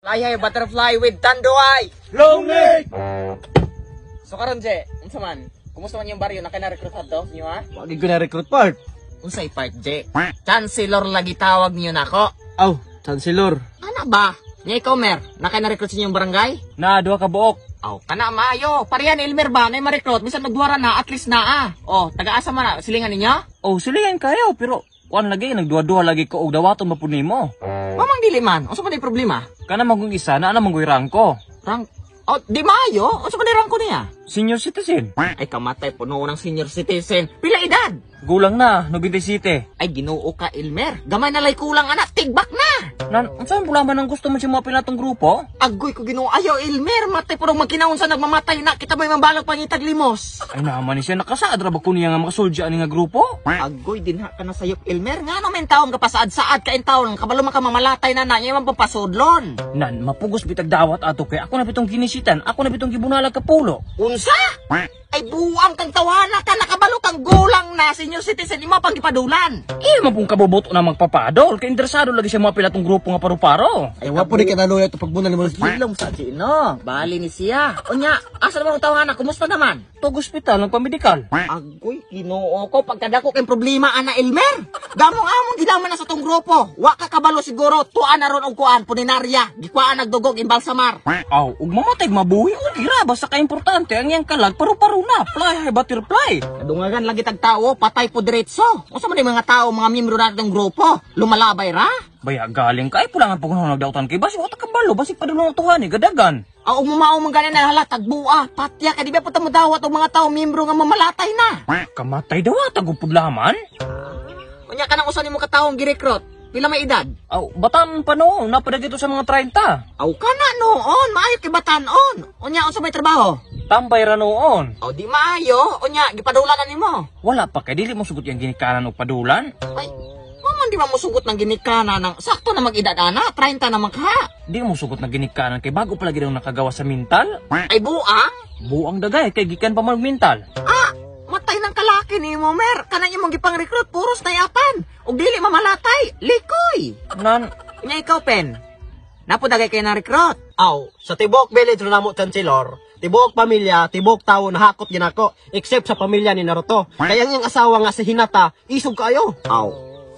Fly high butterfly with Tanduay. Long leg! So karon Je, unsa man? Kumusta man yung baryo na na recruit adto niyo ha? Wagi ko na recruit part. Unsay part Je? Chancellor lagi tawag niyo nako. Aw, Chancellor. Ana ba? Nya ikaw mer, naka na recruit sa inyong barangay? Na, duha ka buok. Aw, kana maayo. Parehan Elmer ba nay ma-recruit bisan magduara na at least naa. Oh, taga-asa man na silingan ninyo? Oh, silingan kayo, pero kuan lagi nagduha-duha lagi ko og dawaton ba pud nimo. Mamang dili man, unsa man day problema? Kana manggung isa na ana manggoy rangko. Rank. Oh, di maayo. Unsa man day rangko niya? Senior citizen. Ay kamatay puno ng senior citizen. Pila edad? Gulang na, 97. Ay Ginoo ka Elmer. Gamay na lay kulang anak, tigbak na. Nan, unsa man pula man ang gusto mo sa mga pinatong grupo? Agoy ko Ginoo ayo Elmer, matay puro magkinaon sa nagmamatay na kita may mambalag pangitag limos. Ay naman ni siya nakasaad ra ba ko niya nga makasulja ani nga grupo? Agoy din ha ka na sayop Elmer, ngano men taong kapasaad-saad ka in taon kabalo man ka mamalatay na na nya man papasudlon. Nan, mapugos bitag dawat ato kay ako na bitong ginisitan, ako na bitong gibunalag kapulo. Unsa? Ay buang kang tawana ka nakabalo kang gulang na senior citizen imo pang gipadulan. Iya man pong kabubuto na magpapadol kay interesado lagi siya mga pilatong grupo nga paru-paro. Ay, wa po rin kanaluya ito pagbunal mo. Hilom sa Gino. Bali ni siya. Unya, asa naman ang tawana? Kumusta naman? Tog ospital nagpamedikal. Agoy, Ginoo ko pagkadako kay problema ana Elmer. Damong among gilaman na sa tong grupo. Wa ka kabalo siguro tuan na ron og kuan puninarya. Gikuan nagdugog imbalsamar. Aw, ug mamatay mabuhi og ira basta ka importante ang iyang kalag paru-paro na. Fly high butterfly. Kadungagan lagi tag tao, patay po diretso. Unsa man yung mga tao, mga miyembro natin ng grupo? Lumalabay ra? Baya galing ka ay pula nga pag nagdautan kay basig wa ta kabalo basig padulong tuhan ni gadagan. Aw umumao man gani na hala tagbua, patya kay di ba po ta modawat og mga tao miyembro nga mamalatay na. Kamatay daw tag laman. Unya kanang usa nimo ka taong girekrut, pila may edad? Aw, batan pa no, napadag ito sa mga 30. Aw kana noon, maayo kay batan-on. Unya unsa may trabaho? Tambay ra noon. Aw di maayo, unya gipadulan na nimo. Wala pa kay dili mo sugot yang ginikanan og padulan. Ay, maman di ba musugot ng ginikana ng sakto na mag-edad ana, 30 na ka. Di mo sugot na ginikanan kay bago pa lagi daw nakagawa sa mental. Ay buang. Buang dagay kay gikan pa man mental. Ah, matay ng kalaki ni mo mer. Kanang imong gipang-recruit puros na yapan. Ug dili mamalatay, likoy. Nan, Nya ikaw pen. Napudagay kay na recruit. Aw, sa tibuok village na namo, Chancellor, tibuok pamilya, tibuok tao nahakot ginako, except sa pamilya ni Naruto. Kaya ang iyang asawa nga si Hinata, isog kayo. Aw.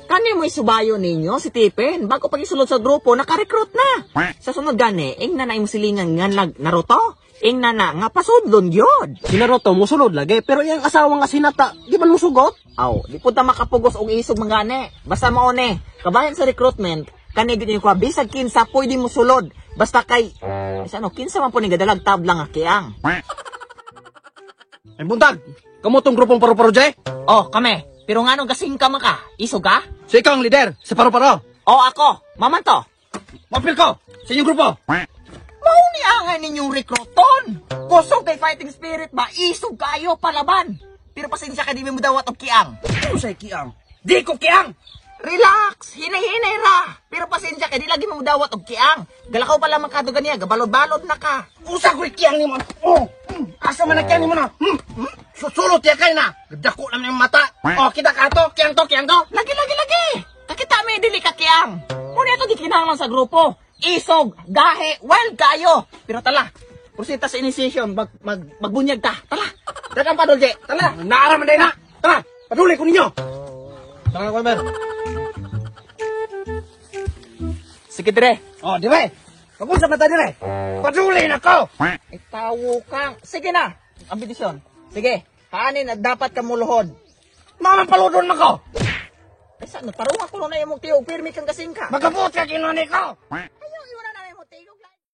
Kani mo isubayo ninyo si Tipen bago pag isulod sa grupo naka-recruit na. Sa sunod gani, ing na na imong silingan nga nag Naruto. Ing na na nga pasudlon gyud. Si Naruto musulod lagi, pero iyang asawa nga si Hinata, di man musugot. Aw, di po ta makapugos og isog mangani. Basta mao ni, kabahin sa recruitment, kani gyud ko bisag kinsa pwede mo sulod. Basta kay isa no kinsa man po ni gadalag tabla nga kiang. Ay buntag, kamo tong grupong paru-paro jay? Oh, kami. Pero nganong gasing ka man ka? Isog ka? So ikaw ang leader sa paru-paro. Oh, ako. Maman to. Mapil ko sa inyong grupo. Mao ni angay ninyong rekruton. Kusog kay fighting spirit ba? Isog kayo palaban. Pero pasensya ka di mo dawat og kiang. Usay kiang. Di ko kiang. Relax, hinay-hinay ra. Pero pasensya ka di lagi mo dawat og kiang. Galakaw pa lamang ka ganiya, gabalod-balod na ka. Usa ko'y kiang nimo. Oh, asa man na kiang nimo na? Susulot ya kay na. Dako naman yung mata. Oh, kita ka to, kiang to, kiang to. Lagi, lagi, lagi. Kakita mi dili ka kiang. Muna ito gikinahanglan sa grupo. Isog, gahe, wild kayo. Pero tala, prosita sa initiation, mag, mag, magbunyag ta. Tala, dagang pa, Dolce. Tala. Naara man day na. Tara, paduli ko ninyo. Tara, Kwalmer. Sige, dire. Oh, dire. Pag-usap na tayo dire. Paduli na ko. Ay, tawo kang. Sige na. Ambidisyon. Sige, haanin na dapat ka muluhod. Mama paludon na ko. Ay, saan? Parunga ko na imong tiyo. Pirmi kang kasing ka. Magabot ka kinuni ko. Ay,